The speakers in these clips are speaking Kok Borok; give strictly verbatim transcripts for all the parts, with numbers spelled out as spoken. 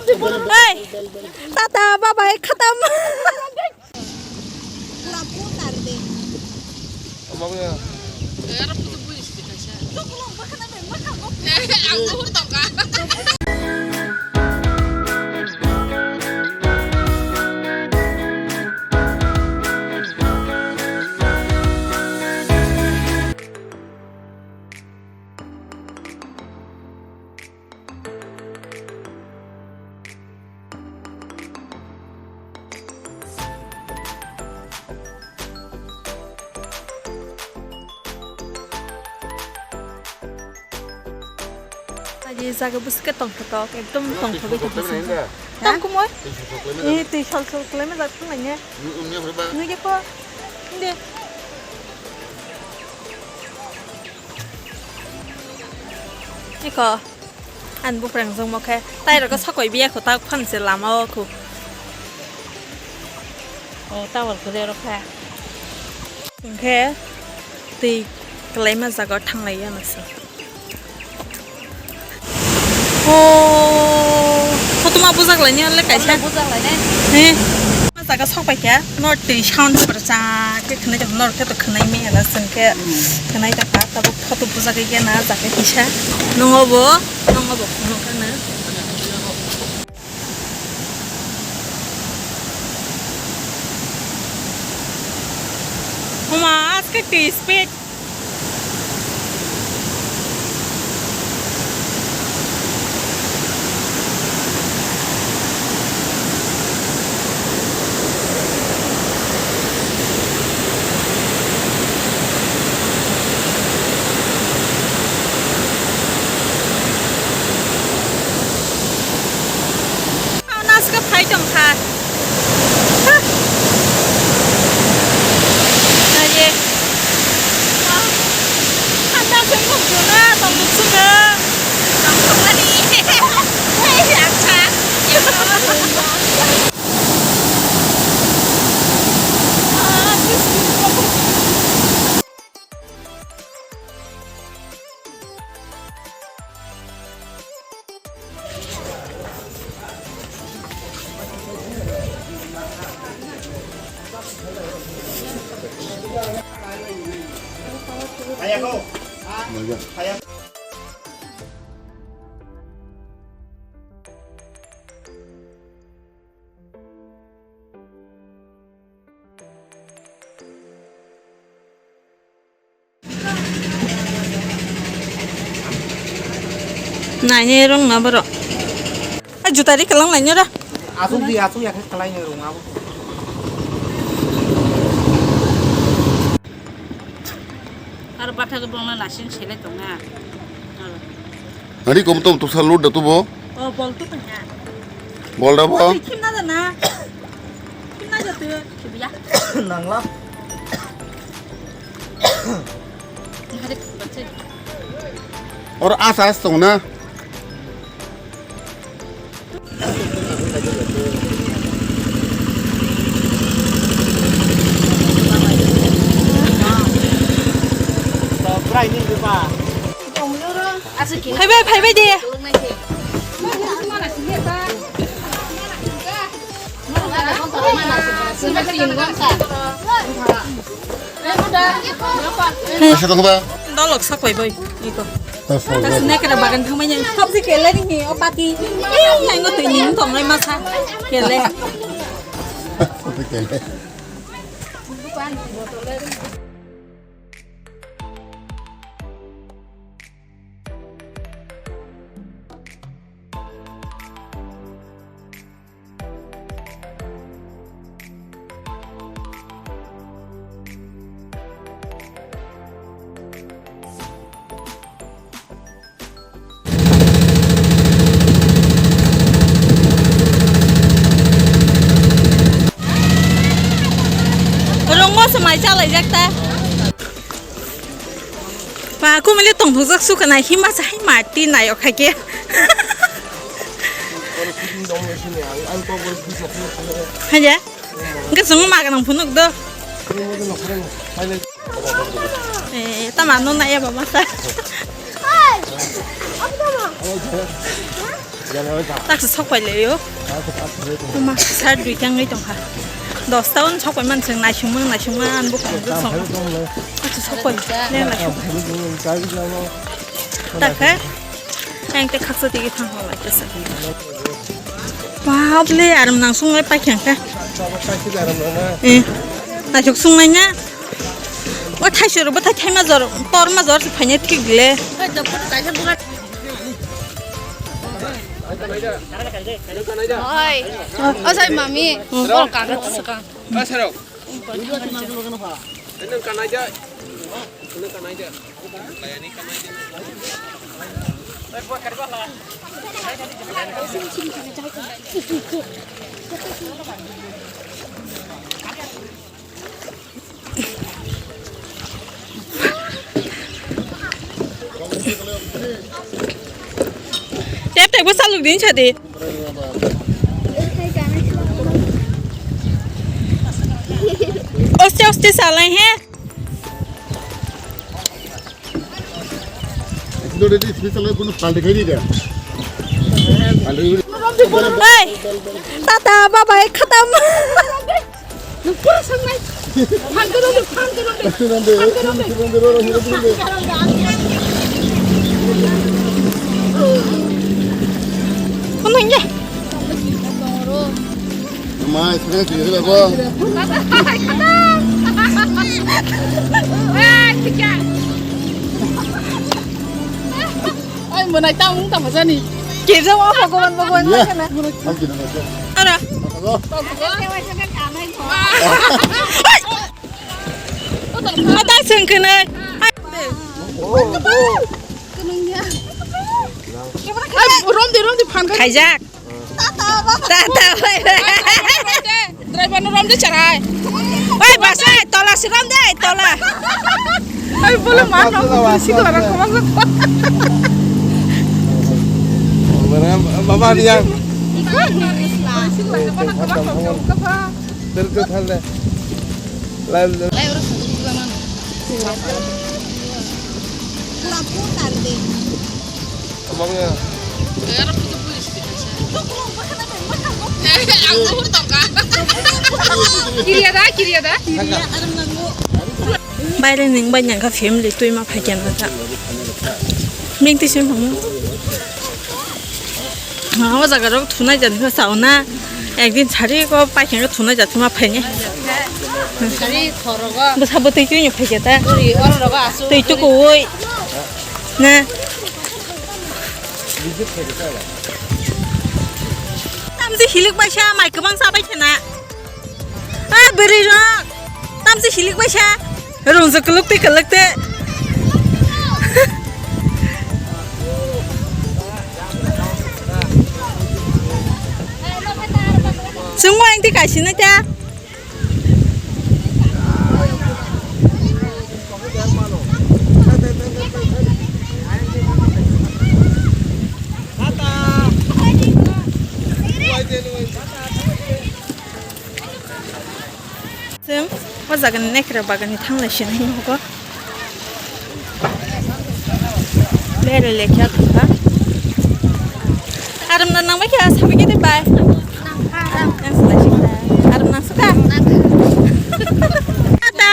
Hey, tata, bye bye, khatam. Aji jaga bwswk khe tongthotok, ekdom tongthogwi tongthok. Tam kumui? Eh, twi sol sol kwlaima jak thang lainai. Nui de kho. Inde. Iko. Ani buprang jongmo khe. Tai rogo sakoi biya kho ta phan se lama o kho. O tawal khe rero kha. Hwnkhe twi kwlaima jaga o thanglai ya nasa. O, kotorma bujak lainai le kaisa. Bujak lainai. He. Ma jaga sok pai kha, no twi sound se bersa khe khwnai tong, nor khe to khwnai me ala seng khe khwnai ta kha, tabuk photo bujak khe na jaga kisa. Nongo bo, nongo bo khwnai kha na. Oma, aske twi speed. Naska phai tong kha. Aye. Thanda se muk juna tong duk suka. Tong thok mani. Hei, acha. Naini rung na borok. A juta ri kalang lainai ra. Asuk di, asuk ya khe kalai ni rung abo. Aro bathak bongna nasing sele tonga. Aro. Hari kom tom tusa lut da tu bo. O bol tu tanya. Bol da bo. Kim na da na. Kim na da tu. Kibiya. Nangla. Oro asa as tong na. Phaibai, phaibai de. Kaisa tongba. Dolok sapai bai. Iko. Tas tongba. Tas nekra bagan thangmai nang. Sabji kele ni hi, o pati. Eh, yang twi ni tong nai masa. Kele. Sabji kele. Rungmo se mai chalaijak ta. Ba, kumui le tongthokjak sukha nai, hima sa hai mati nai o khai khe. Haja? Hingke chwng ma ganang phunuk do. Eh, tama no nai ya ba masa. Taksa sok pai le yo. Oma, sar dui tang ngai tong kha. Dos ta on sok pai man seng naisung man, naisung man, bo kong sok. Taksa sok pai le naisung. Takha. Ang te khaksa tigi thang hong lai kasa. Wow, ble aram nang sung lai pai khyang kha. Eh, naisuk sung lai na. O thai suru, bo thai thai ma jor, tor ma jor se phai ne thik le. Oi. O jai mami. Oro kaga tu saka. Tep tep bo saluk din sadi. Oste oste salai he. Hey, tata bye bye khatam. Nung pura sangnai. Phan kano de, phan kano de. Phan kano de. Kono ya? Mai, sini sini sini ko. Ai, monai tang tang jani. Kisa wa Bhagwan Bhagwan. Ya. Ora. Atai sengkene. Ai, rom de, rom de phan kano. Khaijak. Tata bye bye. Driver no rom de charai. Oi basa tola si rom de tola. Ai bole ma no si ko ra ko. Baba ni yang. Ter ter thal de. Lai lai. Lai ro. Abang ya. Kiriya da, kiriya da. Baire ning bai nang kha family twi ma phai kha na kha. Ming twi sim hamu. Ha, o jaga rok thunai jan kha sao na. Ekdin sari ko pai kha thunai jan ma phai ni. Sari khorogo. Bwsa bwtwi twi ni phai kha ta. Ori oro rogo asu. Twi tu ko oi. Na. Tamsi hilik bai sa, mai kwbang sa bai khena. Ah, bwrwi rok. Tamsi hilik bai sa. Rung se kuluk twi kuluk te. Sungmo ang ti kaisina ta. Chwng o jaga ni naikhe rok bagani thanglai sini hinwi hwnkhe. Bere lekha thangkha. Aram na nang bai kha sabai khe bai. Aram nang suka. Tata.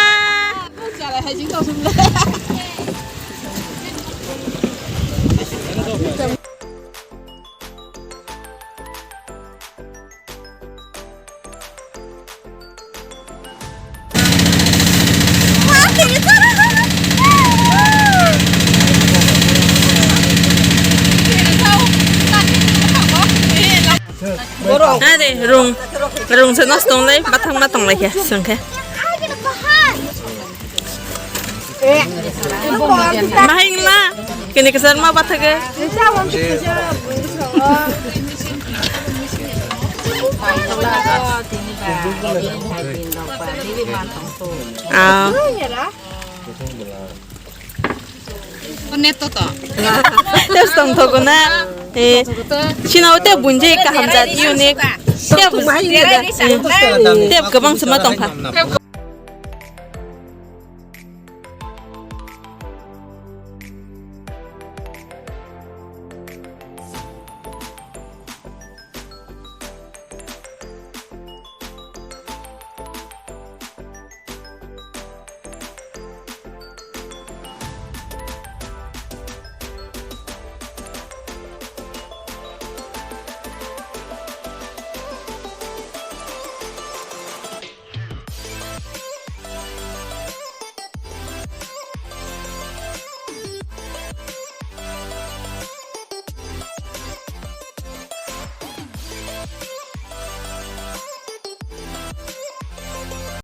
Are, rung, rung se nosto wnglai, bathang ma tonglaikha, chwngkhe. Bahai wngla, kini kwchar ma bathake. Ah. Neto to. Tep tong thogo na. Eh, sino tep bunje kaham jat unique. Tep, tep, eh, tep kwbang sima tongkha.